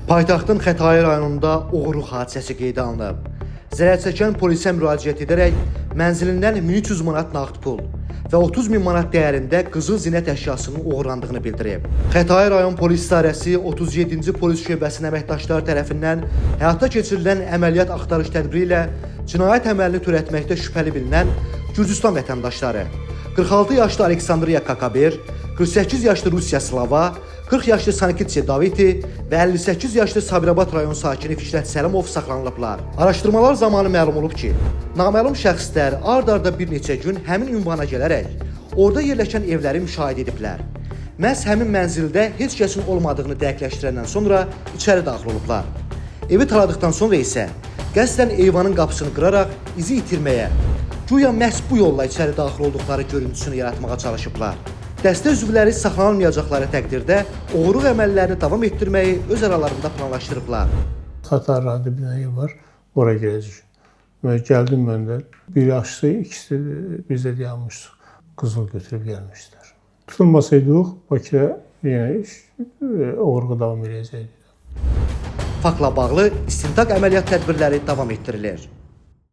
Paytaxtın Xətai rayonunda oğurluq hadisəsi qeydə alınıb. Zərər çəkən polisə müraciət edərək mənzilindən 1300 manat nağd pul və 30 min manat dəyərində qızıl zinət əşyasının oğurlandığını bildirib. Xətai rayon polis idarəsi 37-ci polis şöbəsinin əməkdaşları tərəfindən həyata keçirilən əməliyyat axtarış tədbiri ilə cinayət əməlini törətməkdə şübhəli bilinən Gürcüstan vətəndaşları 46 yaşlı Aleksandriya Kakaber, 48 yaşlı Rusiya Slava, 40 yaşlı Sankitse Daviti və 58 yaşlı Sabirabad rayon sakini Fikrət Səlimov saxlanılıblar. Araşdırmalar zamanı məlum olub ki, naməlum şəxslər ard-arda bir neçə gün həmin ünvana gələrək orada yerləşən evləri müşahidə ediblər. Məhz həmin mənzildə heç kəsin olmadığını dəqiqləşdirəndən sonra içəri daxil olublar. Evi taladıqdan sonra isə qəsdən eyvanın qapısını qıraraq izi itirməyə, güya məhz bu yolla içəri daxil olduqları görüntüsünü yaratmağa çalışıblar. Dəstə üzvləri saxlanılmayacaqları təqdirdə oğurluq əməllərini davam etdirməyi öz aralarında planlaşdırıblar. Xətai rayonunda bir dənə ev var, oraya girəcək. Və gəldim mən də. Biri açdı, ikisi də biz də dayanmışdıq. Qızıl götürüb gəlmişdilər. Tutulmasaydıq, Bakıya yenə iş, oğurluğa davam eləyəcəkdik. Faktla bağlı istintaq əməliyyat tədbirləri davam etdirilir.